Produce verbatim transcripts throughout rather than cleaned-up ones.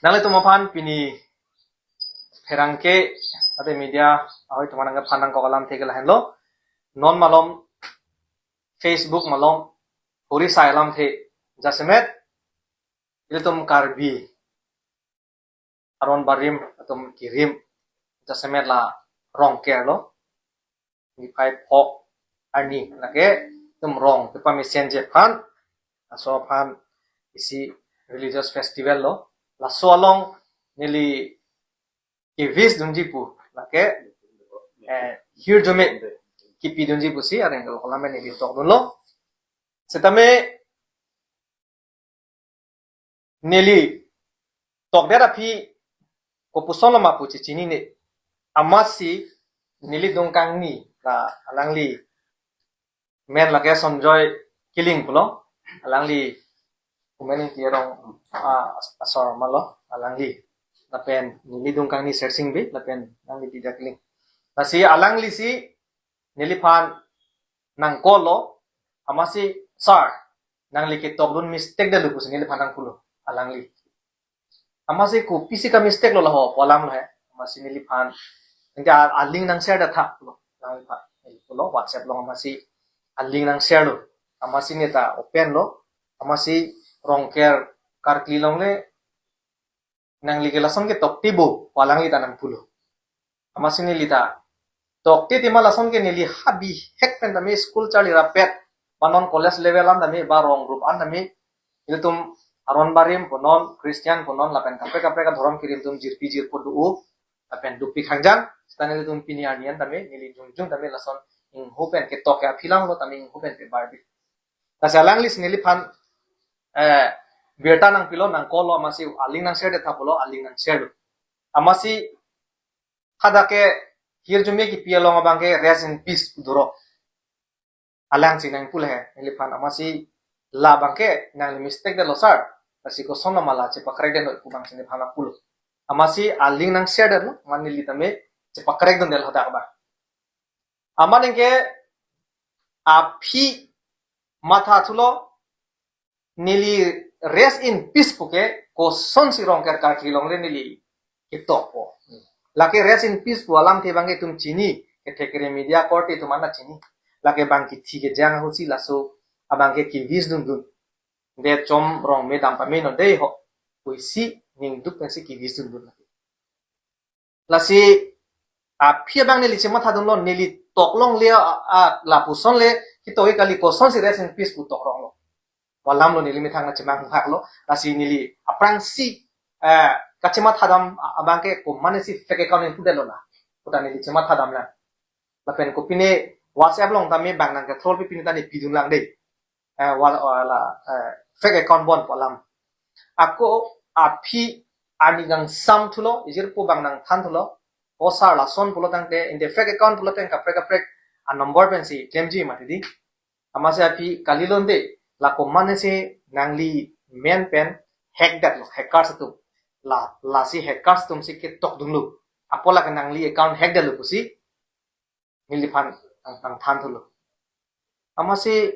Nanglitum aphan pini pherangke ate media ahoi atum aphan nangkok alamthe ke lahenlo. Non malom, Facebook malom, Horisai alamthe jasemet ilitum Karbi aron barim atum kirim jasemet la Rongker lo. Niphai pho arni lake itum rong kepamesenji aphan, laso aphan isi religious festival lo. Laso along neli kewish dunji pu lake, eh, hirjume kipidunji pusi areng lo, kolam neli tokdunlo. Setame neli tokdet aphi kopuson lo ma pu chechinine. Amatsi neli dung kangni la alangli men lake Sonjoy Killing pulo. Alangli kumen Ingti arong, ah, asor malo alangli. Lapen neli dung kangni Sersing Bey, lapen alangli Dida Killing. Lasi alanglisi neliphan nang-call lo, amatsi, "Sir, nangli ketokdun mistake detlo," pusi neliphan nangpulo alangli. Amatsi, "Kopisi ka mistake lo laho?" pu alam lo he. Amatsi neliphan, "Nangli a-, a-link nang-share det tha," pulo alangliphan. Neli pulo, "WhatsApp along amatsi a-link nang-share lo." Amatsi neta open lo. Amatsi, "Rongker karkli along le nangli ke lason ke tokte bo," pu alangli ta nangpulo. Amatsi neli ta tokte tema lason ke neli ha bihek pen tame school charli rapet, ba non college level an tame, ba rong group an tame, ilitum aron barim punon, Christian punon, lapen kaprek kaprek adhorom kirim atum jirpi jirpo do-o, lapen dopik hangjan, seta nelitum pini arni an tame, neli jongjong tame lason ingho pen ketok ke aphi lang lo tame ingho pen pe barbi. Lasi alanglisi neliphan, eh, birta nangpilo, nang-call lo, amatsi a-link nang-share det tha pulo, a-link nang-share lo. Amatsi hadak ke hirjume kipi along abang ke "Rest in peace" pu doro. Alangsi nangpulo he, neliphan, amatsi, "Labang ke nangli mistake detlo sir. Lasi koson lo ma la chepakrek detlo?" pu abangsi neliphan nangpulo. Amatsi a-link nang-share detlo, amat neli tame chepakrek dun detlo hadak abang. Amat ningke aphi matha thulo, neli "Rest in peace" pu ke kosonsi Rongker karkli along le neli ketokpo. Lake "Rest in peace" pu alamthe abang ke itum chini, kethek kere media korte atum an ta chini. Lake bang kithi kejang ahutsi laso abang ke kewish dundun. "De chom rong me dam pame non dei ho," pusi ningduk pensi kewish dundun. Lasi aphi abang neli chemathadunlo, neli tok longle, a, a, lapuson le ketok ke kali, kosonsi "Rest in peace" pu tok rong lo pu alam lo, neli methang nangchemang hak lo. Lasi neli aphrangsi, eh, kachemathadam abang ke komatnesi fake account ingpu detlo na pu ta neli chemathadam lang. Lapen kopine WhatsApp along tame bang nang ke-troll pi pine ta neli pidun lang dei. Eh, wal-, wala, eh, fake account bon pu alam. Ako aphi arni kangsam thulo, ijirpo abang nangthan thulo. "O sir, lason pulo tangte, ante fake account pulo tangte kaprek kaprek a-number pensi klemji mati di." Amatsi aphi, "Kalilo ante, la komatnesi nangli men pen hack detlo, hackers atum. La, lasi hackers atumsi ketokdunlo. Apot lake nangli account hack detlo," pusi neliphan nang, nangthan thulo. Amatsi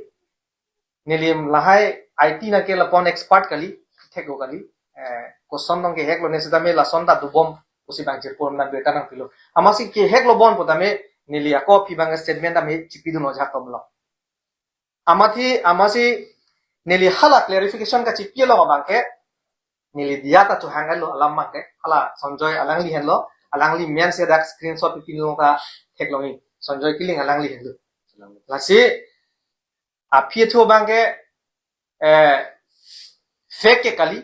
neli lahai I T nang ke lapu-an expert kali, theklo kali. Eh, koson tong ke-hack lo, ne setame lason ta dobom pusi bang jirpo nang birta nangpilo. Amatsi ke-hack lo bon pu tame neli ako aphi abang statement tame chipidun ojak tom lo. Amatsi, amatsi neli hala clarification kachipi along abang ke neli diya ta chuhang lo alam abang ke. Hala Sonjoy alangli henlo, alangli men si dak screenshot pi pinlong ta theklong ni. Sonjoy Killing alangli henlo. Lasi aphi thu abang ke, eh, fake ke kali,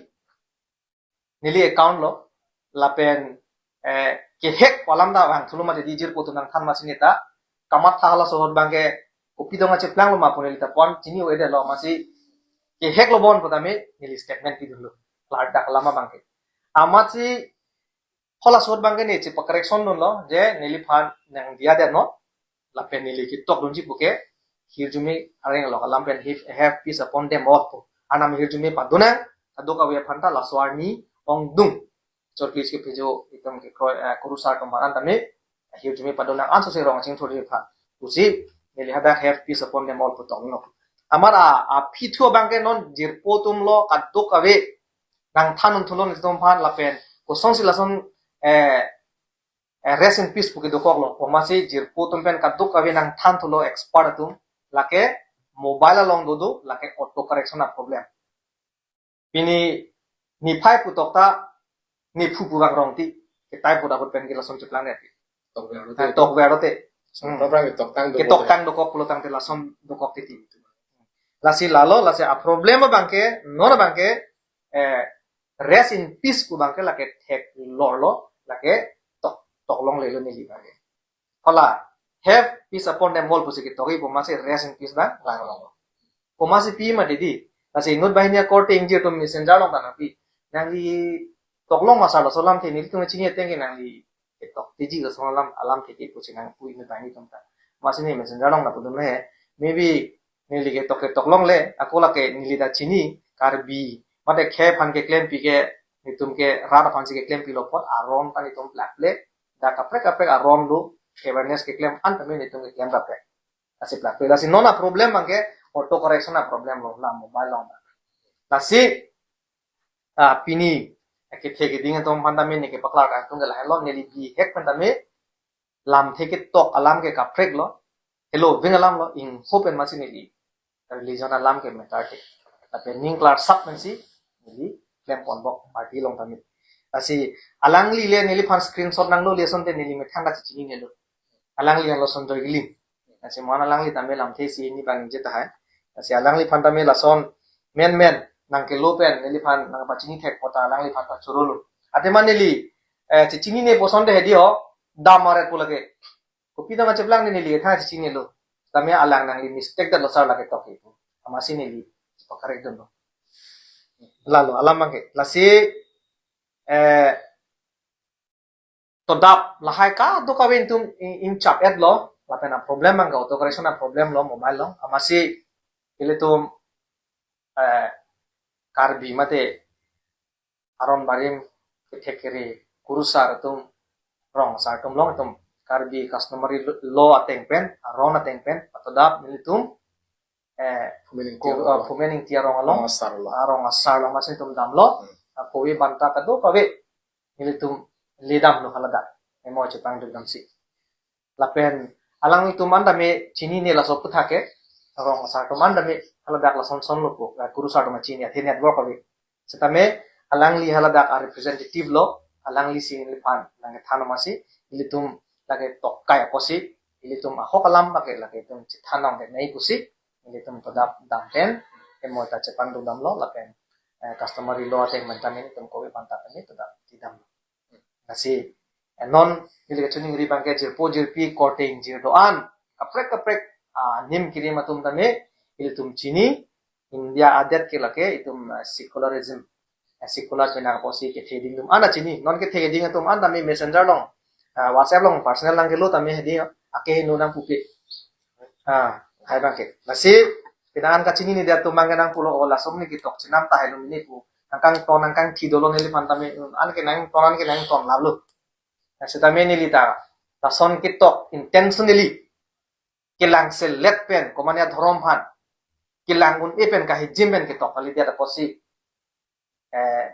neli account lo, lapen, eh, ke-hack pu alam ta vang thulo mati di, ijirpo atum nangthan, amatsi neta kamatha halaso ahut abang ke kopi dong acheplang lo ma pu neli ta pon chini-o-e detlo, amatsi ke-hack lo bon pu tame neli statement pidunlo. Klardak alam abang ke. Amatsi halaso ahut abang ke ne chepa-correction dunlo, je neliphan nangdiya detnon, lapen neli ketokdunji pu ke hirjume areng along alam pen, "Have, have peace upon them all" pu. Arnam hirjume padonang, kadokave aphan ta laso arni ongdung. Chorklis kephejo itum kekroi, eh, kurusar kemaran tame hirjume padonang, ansose rong chingthurji aphan pusi neli hadak "Have peace upon them all" pu toklo. Amat a, aphi thu abang ke non jirpo atum lo, kadokave nangthan un thulo nelitum aphan lapen kosonsi lason, eh, eh, rest in peace pu kedokoklo. Pu amatsi jirpo atum pen kadokave nangthan thulo expert atum. Lake mobile along dodo, lake auto correction a problem. Pini niphai pu tokta, niphu pu bang rong ti. Ke type pu dapot pen ke lason cheplang ne ti. Tokver lo Ah, te. Tokver lo te. Hmm. Tokver ke toktang Ke dokok. Toktang dokok pulo tangte lason dokok titi. Lasi lalo, lasi a problem abang ke, non abang ke, eh, rest in peace pu abang ke lake theklor lo, lake tok, toklonglelo neli abang ke. Hala, have peace upon them all pusi ketok-i pu amatsi rest in peace abang, lang lo. Pu amatsi pi ma didi. Lasi inut banghini akorte ingjir atum messenger along ta nangpi. Nangli toklong ma sar laso alamthe nelitum chini ateng ke nangli ketok tiji laso alam, alamthe ke pusi nangpu inut banghini atum ta. Amatsi ne messenger along nangpudun he. Maybe neli ketok ketoklongle, ako lake neli ta chini, Karbi. Mate khei aphan keklempi ke, nelitum ke rat aphansi keklempilo apot, aron ta nelitum plakple, dak kaprek kaprek aron do, awareness keklem an tame nelitum keklem kaprek. Lasi plakple. Lasi non a problem abang ke, auto correction a problem lo, la mobile along. Lasi, ah, pini, kethe keding atum aphan tame ne kepaklar kangtung ke lahelo, neli bihek pen tame, lamthe ketok alam ke kaprek lo, helo ving alam lo, ingho pen amatsi neli religion alam ke matter te. Lapen ning klar sak pensi neli klem ponbok party along tame. Lasi alangli le neliphan screenshot nanglo le asonte neli methang kachechinine lo. Alangli anlo Sonjoy Gilim. Lasi mo-an alangli tame lamthe isi hini abang ingjir tahai. Lasi alangliphan tame lason menmen nangkelo pen neliphan nangpachini thek apot ta alangliphan ta choro lo. Athema neli, eh, chechinine pu asonte hedi ho, dam aret pu lake. Kopi dam acheplang neli tha chechinilo. Tame alang nangli mistake detlo sar lake tok itu. Amatsi neli pakorek dunlo. Lalo, alam abang ke. Lasi, eh, todap lahai kadokave nelitum in, inchap-etlo. Lapen a problem abang ke auto correction a problem lo mobile along. Amatsi ilitum, eh, Karbi mate aron barim kethek kere kurusar atum, rong asar atum along itum Karbi customary law ateng pen, aron ateng pen, patodap nelitum, eh, Phumen Ingti ko-, arong ah, along. Phumen Ingti arong along, Rong asar along. Ah, rong asar along amatsi itum damlo, Hmm. Ah, kove banta kadokave nelitum ledamlo haladak. Emo chepangduk damsi. Lapen alanglitum an tame chinine laso aputhak ke, rong asar atum an tame haladak lason son lo pu, eh, kurusar atum chini athe network ave. Setame alangli haladak a representative lo, alanglisi neliphan nangkethan amatsi, ilitum lake tok kai apotsi, ilitum ahok alam lake, lake itum chethan nangde nai pusi, ilitum todap dam pen, emo ta chepangduk damlo, lapen, eh, customary law ateng pen tame itum kove banta tame todap tidamlo. Lasi, eh, non, neli kachiningri abang ke jirpo jirpi korte ingjir do-an, kaprek kaprek, ah, nim kirim atum tame, ilitum chini, India adet ke lake, itum, ah, secularism, ah, secular penang apotsi kethe keding atum an ta chini, non kethe keding atum an tame messenger along, ah, WhatsApp along personal nangkelo tame hedi, ake heno nangpupe. Ah, hai abang ke. Lasi, pinangan kachinine det atum abang ke nangpulo, o lason ne ketok chenam tahai lo mini pu. Nangkangton, nangkangthi dolo neliphan tame, an ke nangton, an ke nangton lalo. Lasi tame neli ta, lason ketok intentionally, kelang selet pen, komane adhorom aphan, kelang un-e pen kahijim pen ketok kalidet apotsi, eh,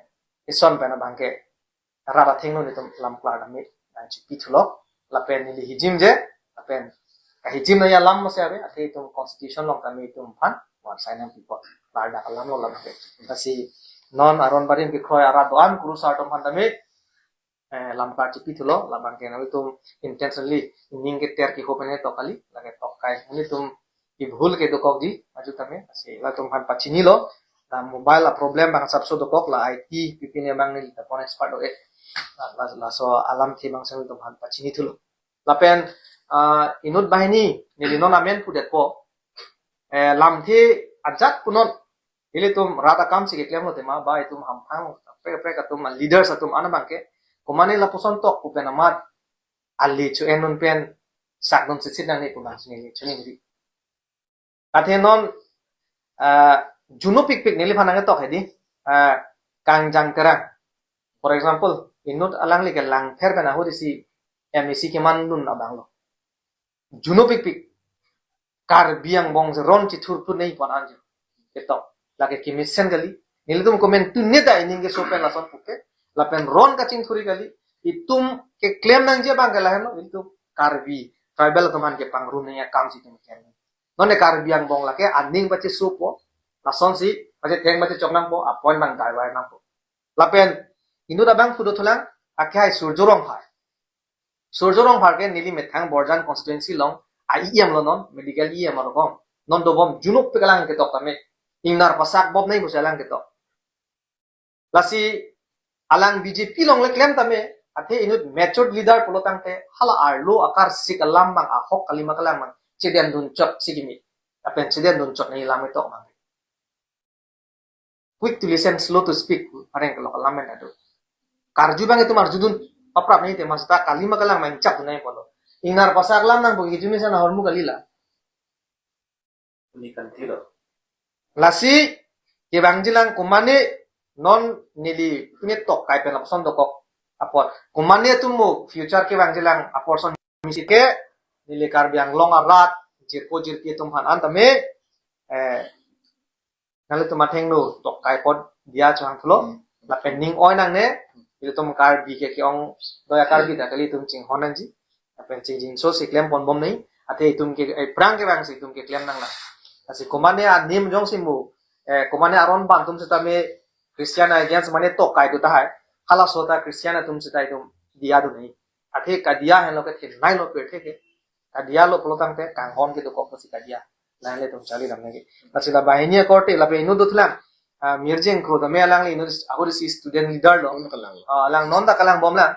ison pen abang ke rat athengno nelitum lam klar tame, eh, chipi thulo, lapen neli hijim je, lapen kahijim nangji alam masi ave, athe itum constitution along tame itum aphan, wan sign nangpipo, klardak alam lo lam ke. Lasi non aron barim kekroi arat do-an, kurusar atum aphan tame, eh, lam klar chipi thulo, labang ke nelitum intentionally, ning keter keho pen ketok kali, lake tok kai, nelitum ibhul kedokokji, maju tame, lasi latum aphan pachinilo, la mobile a problem abang asapso dokok, la I T, pipine abang neli ta pon expert do-e. La, la, laso alamthe abang si nelitum aphan pachini thulo. Lapen, ah, inut banghini, neli non amen pudetpo, eh, lamthe ajat punon, ilitum rat akamsi keklemlo tema, ba itum hamphang, kaprek kaprek atum, leaders atum an abang ke, komane lapuson tok pu pen amat, ali cho-en un pen, sakdun sitsit nangne pu abang si neli chiningri. Athe non, ah, junupikpik neliphan nangketok hedi, ah, Kangjang Terang. For example, inut alangli ke Langpher pen ahut isi M A C kemandun abang lo. Junupikpik. Karbi angbong si ron chithurphut nei pon anjo. Ketok. Lake kemesen kali. Nelitum komantu ne ta ining keso pen lason puke. Lapen ron kachingthuri kali. Itum keklem nangji abang ke lahenlo. Itum Karbi tribal atum aphan kepangrum nangji akam si itum keklem. Non ne Karbi angbong lake aning pachesopo. Lasonsi pachetheng pachechok nangpo. Apoint abang kaiwai nangpo. Lapen inut abang pu dothulang, akehai Surjya Rongphar. Surjya Rongphar ke neli methang Borjan constituency along a-EM lo non, medical EM arong. Non dobom junuk pe kalang ketok tame. Ingnar pasak bom nai pusi alang ketok. Lasi alang BJP along le klem tame, athe inut matured leader pulo tangte, hala arlo akarsik alam abang ahok kalima kalang abang chedendun chot si kimi. Lapen chedendun chot nangji alam ketok abang. Quick to listen, slow to speak, areng kelok alam men ado. Karju abang itum arjudun paprap nangji te, mas ta kalima kalang main chap nai pulo. Ingnar pasak alam nangpo, kejumi sana hormu kalila. Ini kan tilo. Lasi kevangjilang komane non neli pine tok kai pen lapuson dokok apot. Komane atum mo future kevangjilang apor son misi ke neli Karbi Anglong arat jirpo jirpi atum aphan an tame, eh, nanglitum athengno tok kai apot diya chohangthulo. Hmm. Lapen ning oi nangne, ilitum Karbi ke ke-ong doya Karbi ta kali, itum chinghon nangji. Lapen chingjinso si klem pon bom nai. Athe itum ke, eh, prang kevangsi itum keklem nanglang. Lasi komane anim jongsi mo, eh, komane aron ban atum sitame Christian against mane tok kai do tahai. Halaso ta Christian atum sita itum diya do nai. Athe kadiya henlo kethenei lo pirthe ke. Kadiya lo pulo tangte kanghon kedokok pusi kadiya. Lahenle itum charli dam nangji. Lasi la banghini akorte lapen inut dothulang. Ah, Mirjeng Kro tame alangli inut ahut isi student leader lo. Non kalang. Ah, alang non ta kalang bomlang.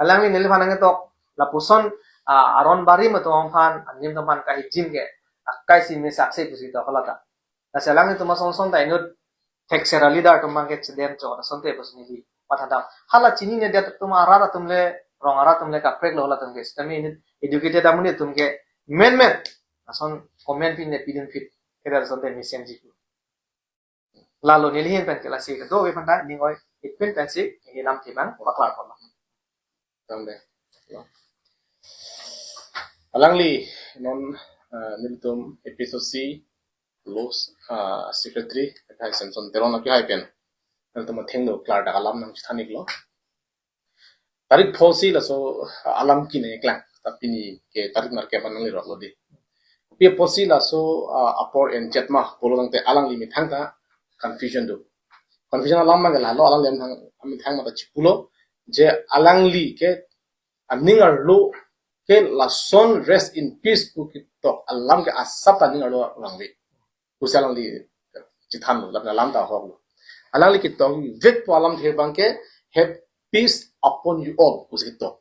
Alangli neliphan nangketok. Lapuson, ah, aron barim atum aphan, anim atum aphan kahijin ke. Akai si me sakse pusi tok hala ta. Lasi alanglitum asonson ta inut thekser a-leader atum abang ke chedem chot asonte pusi neli mathadam. Hala chinine det atum, arat atum le, rong arat atum le kaprek lo halatum ke. Sitame inut educated amonit atum ke menmen ason comment pine pidun phit. Keda asonte mesenji. Lalo neli ahin pen ke lasi kedo ave aphan ta ning oi ipin pensi neli lam thibang paklar pon. Tangde. Alangli non, eh, nelitum APHLC lo, eh, secretary, akai Samson Teron akehai pen. Nelitum athengno klardak alam nangchethan iklo. Tarik pho si laso alam kine klang. Ta pini ke tarik nerkep an nanglirok lo di. Pi apotsi laso, ah, apor en chet ma pulo tangte alangli methang ta confusion do. Confusion alam abang ke lalo, alangli methang, methang mata chipulo je alangli ke aning arlo ke lason rest in peace pu ketok alam ke asap ta aning arlo vangve pusi alangli chethanlo, lapen alam ta ahoklo. Alangli ketokvek pu alamthe abang ke, "Have peace upon you all," pusi ketok.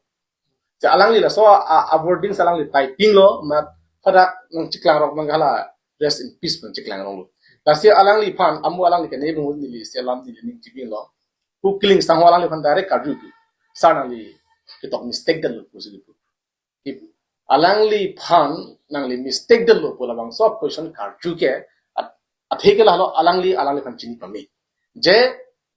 Si alangli laso a, a wording si alangli typing lo, mat hadak nangcheklang rok abang ke hala rest in peace pu nangcheklang rong lo. Lasi alangliphan, amo alangli ke ne bung neli si alam neli ning chibing lo. Pu Killing Sangho alangliphan direct karju pu. Sir, nangli ketok mistake det lo pusi kepu. If alangliphan nangli mistake det lo pu labangso question karju ke, at, athe ke lalo alangli, alangliphan chini pame. Je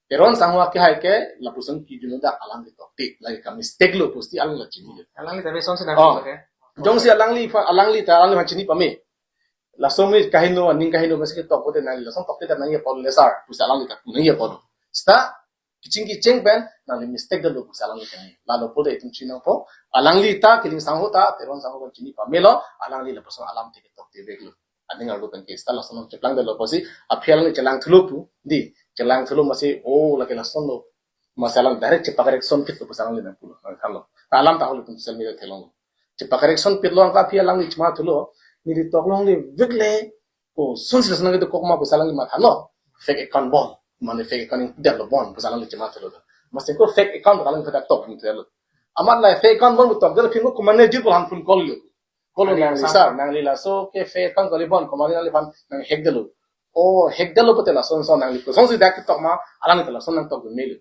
Teron Sangho akehai ke lapuson kejun dak alang ketokte, lake ka mistake lo pusi alang la chini lo. Alangli ta beson si nang Oh. Ke. Jongsi alangliphan, alangli ta alangliphan chini pame. Laso mi kaheno, aning kaheno, masi ketok pote nangli lason tokte ta nangji apot le sir, pusi alangli ta pu nangji apot. Sita keching keching pen nangli mistake det lo pusi alangli kani. Lalo pote itum chinangpo, alangli ta, Killing Sangho ta, Teron Sangho ta chini pamelo, alangli lapuson alamthe ketokte vek lo. Aning arlo pen ke sita lason chelang det lo pusi, aphi alangli chelang thulo pu, di, chelang thulo masi, oh, lake lason lo. Masi alang direct chepa-correction phit lo pusi alangli nangpulo, nangthanlo. Ta alam ta holo itum social media theklong lo. Chepa-correction phit lo, anke aphi alangli chema thulo, neli tok longle vek le, kosonsi lason nangketok ma pusi alangli matha lo. Fake account bon, mane fake account ingdet lo bon, pusi alangli chema thulo. Masi ko fake account alangli phadak tok ingdet lo. Amat la fake account bon tok det lo, phin ko komane jir ko han phone call lo. Call lo, "Nangli sir, nangli laso ke fake account kali bon, komane nangliphan nang hack det lo." "Oh, hack det lo pote lason son nangli kosonsi dak ketok ma, alangli ta lason nangtokdun melo."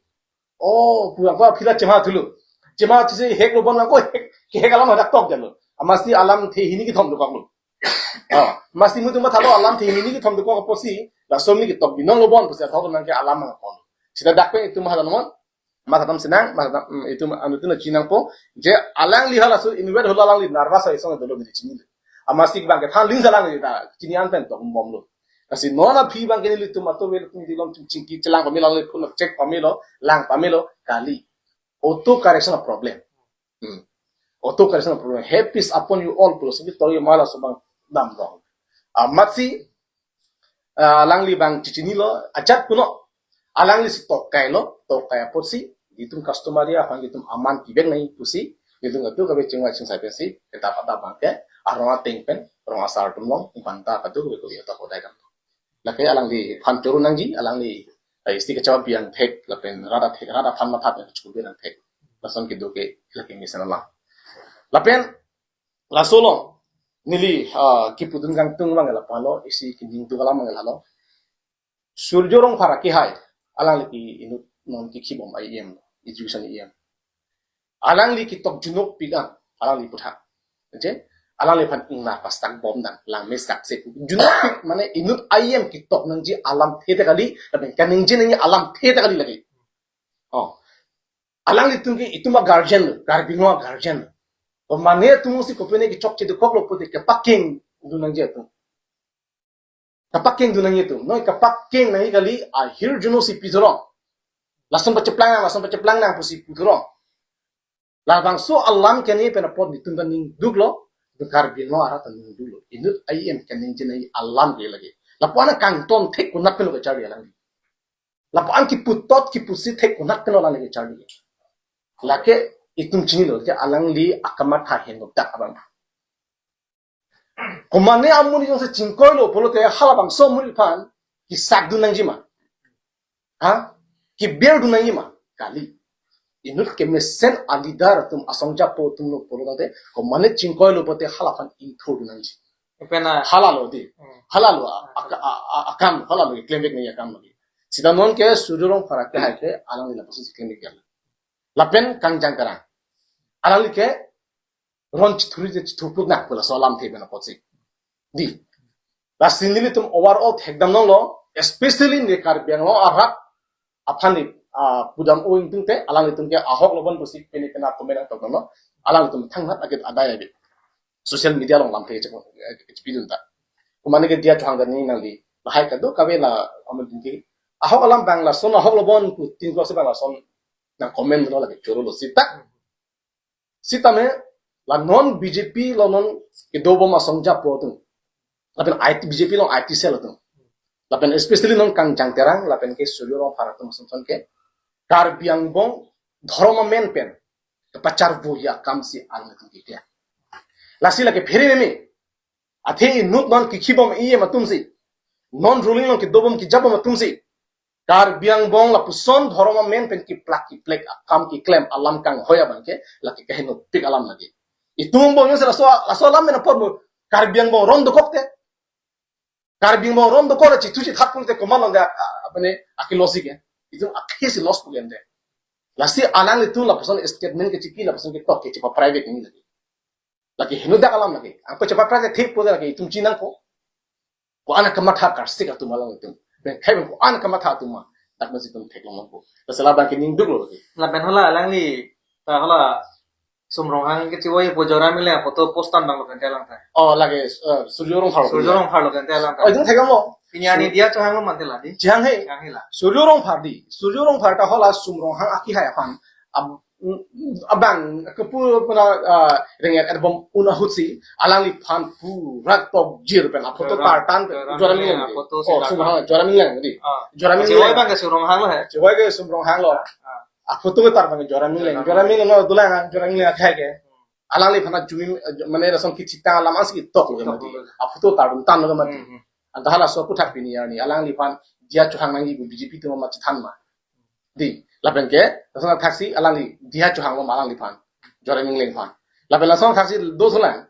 Oh, pu anke aphi la chema thulo. Chema thusi hack lo bon anke hack, ke hack alam hadak tok det lo. Amatsi alamthe hini kethom dokok lo. Ah, amatsi mutu mathalo alamthe hini kethom dokok apotsi, laso mi ketok binong lo bon pusi athok nang ke alam nang kon. Sita dak pen itum mathalo non. Mathadam sinang, mathadam, mm, itum anuttin chinangpo, je alangli halaso inwet holo alangli nervous ai song dolo bili chini. Amatsi abang kethan ling si alangli ta chini an pen tok bom lo. Lasi non aphi abang ke nelitum atum, nelitum dilom chingki chelang pamelo, le phone check pamelo, lang pamelo, kali. Auto correction a problem. Hmm. Auto correction a problem. Happy is upon you all pulo, sabi tori mala so abang damrong. Amatsi, ah, alangli abang chichinilo, ajat puno. Alangli si tokailo, tokai apotsi, itum customary aphan itum aman pivek nangji pusi, itum kadokave chingvai chingsai pensi, kedap adap abang ke, arong ateng pen, rong asar atum along, banta kadokave ko ya ta hodai dam. Lake alangliphan choro nangji, alangli, eh, isti kachapa biang thek, lapen rada thek, rada aphan matha pen chukul biang thek. Lason kedo ke, lake mesen alam. Lapen, laso along, neli, ah, kipudun kangtung abang la palo, isi kining tu kalam abang la lo. Surjya Rongphar akehai, alangli ke inut non kikhi bom I E M, education E M. Alangli ketok junokpik an, alangli puthak. Je, alangliphan ingna pastak bom dang, lang mesak se. Junokpik mane inut I E M ketok nangji alamthe ta kali, lapen kaningje nangji alamthe ta kali lake. Oh. Alanglitum ke itum a guardian lo, Karbi Anglong a guardian lo. Komane atum si kopine kechokche dokoklo pulote kepakeng dun nangji atum. Kepakeng dun nangji atum. Noi kepakeng nangji kali, ahirjuno si pidorong. Lason pacheplang nang, lason pacheplang nang pusi pudorong. Labangso alam kene pen apot nelitum ta ningduklo, Karbi Anglong arat ta ningduklo. Inut I E M kaningje nangji alam ke lake. Lapu-an kangton thek konat pen lo kacharli alangli. Lapu-an kiputot kipusi thek konat pen lo alangli kacharli. Lake itum chinilo ke alangli akamatha henlo dak abang. Komane amonit jongsi chingkoilo pulote halabangso amonit aphan kesak dun nangji ma? Ha? Keber dun nangji ma? Kali. Inut kemesen a leader atum, asong japo atum lo pulo tangte, komane chingkoilo pulote halaphan ingthur dun nangji. Pen a, halalo di. Hmm. Halalo a, a, a, a, akam, halalo keklem vek nangji akam lagi. Sita non ke Surjya Rongphar akehai ke, alangli lapuson si klem vek ya. Lapen Kangjang Terang. Alangli ke ron chithurji chithurput nang pu laso alamthe pen apotsi. Di. Lasi nelitum overall thekdam nanglo, especially ne Karbi Anglong arat aphan ne, ah, pudam o ingtungte, alanglitum ke ahok lobon pusi pini kena komen nangtokdamlo, alanglitum thangnat akit adai abit. Social media along lamthe chepon, eh, chepidun ta. Komane ke Diya Chauhan ta ning nangli. Lahai kadokave la amonit ke. Ahok alam abang lason, ahok lobon pu tin klok si abang lason nang comment lo lake chorolo sita. Sitame la non B J P lo non kedobom asong japo atum. Lapen I T, B J P lo I T cell atum. Lapen especially non Kangjang Terang, lapen ke Surjya Rongphar atum asonson ke Karbi angbong dhorom amen pen kepacharvoji akam si alanglitum keklem. Lasi lake phere meme. Athe inut non kikhi bom E M atum si. Non ruling non kedobom kejabom atum si. Karbi angbong lapuson dhorom amen pen kiplak kiplek akam keklem alam kanghoi abang ke lake kahenopik alam lake. Itum angbong jongsi laso, laso alam pen apor mo Karbi angbong ron dokok te. Karbi angbong ron dokok te chithu chithat pulote komat along de, a, a, apane akhe loss ke. Itum akhe si loss pu ke ante. Lasi alanglitum lapuson statement kechiki lapuson ketok kechepa private ni lake. Lake henodak alam lake. Angko chepa private thik pu lake itum chinangpo. Ko-an akamatha karsik atum alanglitum. Pen khai pen ko-an akamatha atum ma. Dak masi itum theklong longpo. Lasi labang ke ningduklo lake. Lapen hala alangli, ta hala Sum Ronghang ke chiwai pu Joramingleng aphoto post an abang lo kan telang ta. Oh, lake, eh, Surjya Rongphar lo. Surjya Rongphar lo kan telang ta. Oh, itum thekdamlo. Pini arni Diya Chauhan lo mante la di. Chehang he. Chehang he la. Surjya Rongphar di. Surjya Rongphar ta hala Sum Ronghang akehai aphan. Ab-, abang kepu puna, ah, ringet erbom un ahut si alangliphan pura tokjir pen aphoto Joram-, tartan pen Joramingleng, Joramingleng aphoto si. Oh, tartan. Sum Ronghang, Joramingleng di. Ah. Joramingleng. Chiwai abang ke Sum Ronghang lo he. Chiwai ke Sum Ronghang lo. Ah. Aphoto ke tartan Joramingleng. Joramingleng. Joramingleng lo dulang Joramingleng akhai ke. Alangliphan ajumi, mane lason kechitang alam ansi ketok lo ke mati. Ketok lo. Aphoto tardun tan lo ke mati. Hmm, hmm. Anta halaso aphuthak pini arni alangliphan Diya Chauhan nangji pu B J P atum ma chethan ma. Di, lapen ke, lason thaksi alangli Diya Chauhan lo ma alangliphan. Joramingleng aphan. Lapen lason thaksi do sulang.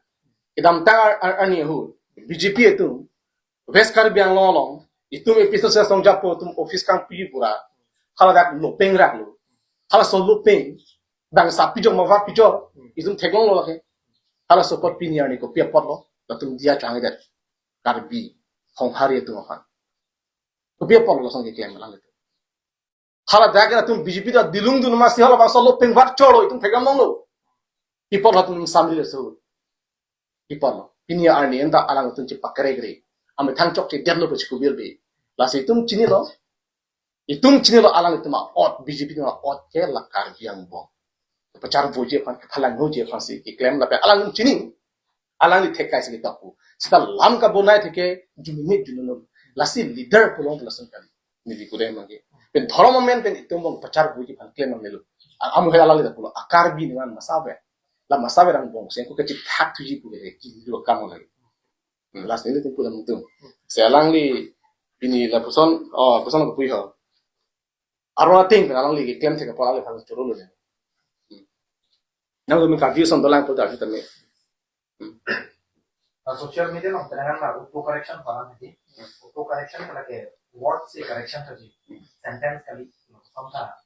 Kedamtang ar-, ar-, arni ahut B J P atum West Karbi Anglong along, itum A P C C asong japo atum office kangpi pura, haladak lopeng rak lo. Halaso lopeng, bangsa pijok ma vat pijok, itum theklonglo lake. Halaso apot pini arni kopi apotlo, latum Diya Chauhan det. Karbi, Honghari atum aphan. Kopi apotlo lason keklem alanglitum. Haladak latum B J P ta dilung dun masi halabangso lopeng vat cholo itum thekdam longlo. Pi apot latum samri le so. Pi apotlo. Pini arni anta alangtum chepakregre. Amethang chokche detlo pu chikubir be. Lasi itum chinilo. Itum chinilo alanglitum a-ot, B J P atum a-ot ke la Karbi angbong. Pachar voji aphan, phalangnoji aphansi keklem lapen alanglitum chini. Alangli thek kaisi ketok pu. Seta lam kabonai theke jumini jununun. Lasi leader pulong lason kali. Neli kudai mangke. Pen dhorom amen pen itum angbong pachar voji aphan klem nangmelo. A-, amu hela alangli ta pulo. A Karbi niman masave. La masave angbong. Sengko kachithak thuji pu ke. Kilo kam lagi. Hmm, last nelitum pulang tum. Se alangli pini lapuson, oh, puson ko pui ho. Arona ting pen alangli keklem thek apot alangli aphan choro lo. Hmm. Nang kami kaview son dolang pu ta arju tame. Hmm. Social media along penang la auto correction palang hadi. Auto correction kala ke word si correction tadi. Sentence kali. Somta.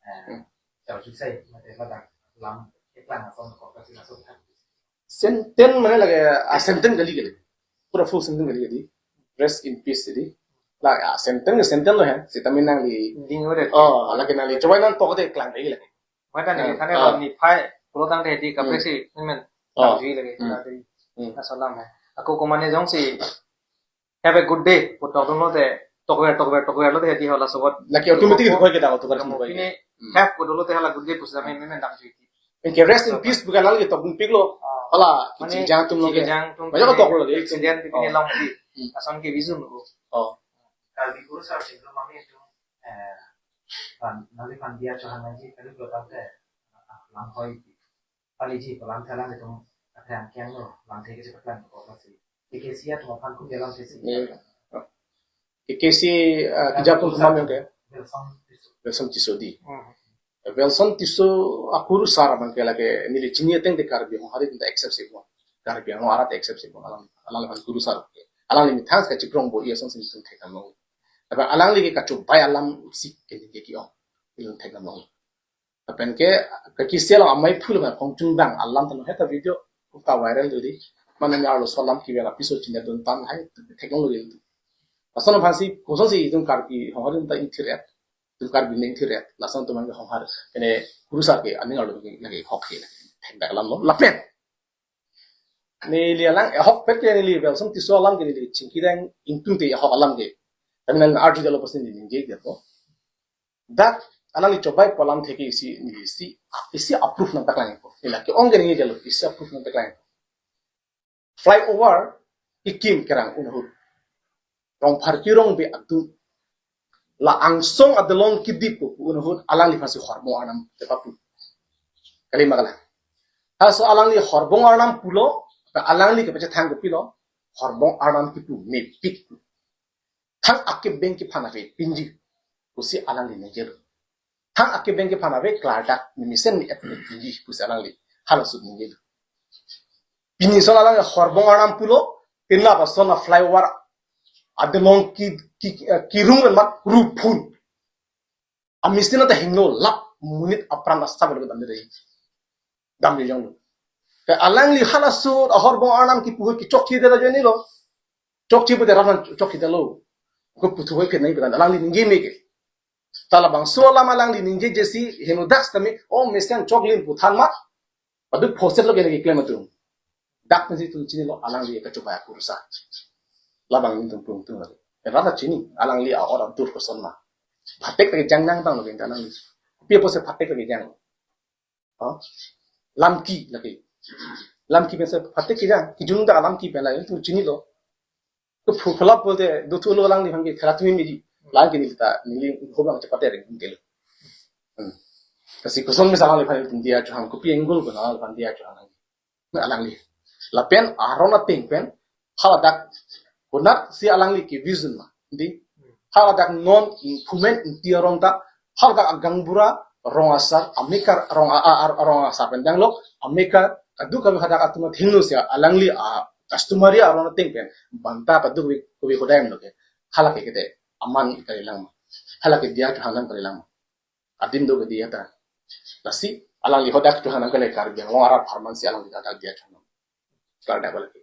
Eh, Hmm. Kalau susah, mate pada lam, iklan apa, kok kasih masuk kan. Sentence mane lake, ah, sentence kali kali. Pura full sentence kali kali. Rest in peace jadi. La, ah, sentence, sentence lo ya. Seta nangli. Ding udah. Oh, lake nangli. Chobai nangtok de klang lagi lake. Mata ni, Ah, sana ah. Ni phai, pulo tangte di kaprek Hmm. Si, men. Ah. Tangji lagi, Hmm. Tadi. Hmm. Asalam ya. Ako komane jongsi, "Have a good day" pu tokdun lote, tokver, tokver, tokver lote, di hala sobot. Lake automatic Tokver. Koi ke dang, tokver Kamu koi ke. Pini Hmm. Have pu dolo te hala good day pu sami men dangji. Anke rest in peace bukan lagi tokdun piklo. Ah. Hala, mane, kicing jang atum lo ke. Kicing jang atum banyak lo ke. Toklo lagi. Accident di pini Oh. Long di. Hmm. Ason ke vision ko. Oh. Karbi Kurusar si lo mami itu, eh, pan, nali pan dia chohan lagi, kali belum tahu ke, ah, lam hoi. Aliji, palam thalang itu, ada yang kiang lo, lam theke cepat lang, kok masih. K K C atum aphan kum dalam sesi. Iya. K K C, eh, kerja pun kemana ke? Wilson Tisso. Wilson Tisso di. Hmm. Wilson Tisso a Kurusar abang ke lake neli chini ateng de Karbi Anglong hari ta accept si mo. Karbi Anglong arat accept si mo alang, alang aphan Kurusar. Alangli methang si kachikrong bo iya song sin thek nang. Tapi alangli ke kachobai alam si ke ke ki ong. Ilun thek nang. Lapen ke, ke K K C along amei phu lapen kongchung bang alam tano heta video ta viral do di. Mane arloso alam kebi apiso chinidun tan hai theklong lo gitu. Lason aphansi, kosonsi itum Karbi, hong harim ta ingthir-et. Itum Karbi nang ingthir-et. Lason atum ke hong har. Kene Kurusar ke aning arlo ke lake hok he. Thekdak alam lo. Lapen. Neli alang, eh, hok pet ke neli Wilson Tisso alam ke neli chingki dang ingtung te hok alam ke. Tapi nang arju jalo pasti neli ningje dia ko. Dak, alangli chobai pu alam theke isi, isi, isi approve nangpaklang ko. Ila ke-ong ke ningje lo, isi approve nangpaklang ko. Flyover, kekim kerang un ahut. Rongphar kerong be atum. La angsong adelong kedip pu un ahut, alangliphansi Horbong Arnam tepapu. Kali ma kalang. Halaso alangli Horbong Arnam pulo, ta alangli kepachethang kopilo, Horbong Arnam kipu, mepik pu. Thang akebeng kephan ave pinji pusi alangli ningjelo. Thang akebeng kephan ave klardak mimisen mi et pinji pusi alangli halaso ningjelo. Pini son alangli Horbong Arnam pulo, pini lapuson a flyover adelong ki, ki, eh, kirung pen mat ruphun. Amisin ata hingno lap monit apran asap lo damde dei. Damde jonglo. Ke alangli halaso a Horbong Arnam kipu ahut ke chokche det ajoine lo. Chokche pute ram chokche detlo. Ko puthu hoi ke nai bilan alangli ningje me ke. Ta labangso alam alangli ningjeje si hingno dak sitame o mesen choklim pu than ma. Paduk phoset lo ke nangkeklem atum. Dak pensi itum chinilo alangli kachobai a Kurusar. Labang itum pung tung lagi. Rata chini alangli a-ot atur koson ma. Phatek lagi jang nang tang lagi alangli. Pi apotsi phatek lagi jang. Oh. Lamki lagi. Lamki pensi phatek ke jang. Kijung dak lamki pen lagi itum chinilo. Ke phu phalap pulote dothu lo alangliphan ke khela tumi midi. Lang ke neli ta neli hobang chepate ring ke lo. Hmm. Kasi koson mesa alangliphan itum dia chohang kopi angle ko alangliphan dia chohang. Na alangli. Lapen aron ateng pen haladak konatsi alangli ke vision ma. Di haladak non improvement inti arong ta haladak agaonbura rong asar amekar rong a, a, a, rong asar pen danglo amekar kaduk kami hadak atum athengno si alangli a customary aron ateng pen banta kaduk kopi kopi hodai lo ke halake kete aman kalilang ma. Halake dia chohang nang kalilang ma. Adim do ke dia ta. Lasi alangli hadak chohang nang kali Karbi Anglong arat apharman si alangli hadak dia chohang nang. Klardak balik.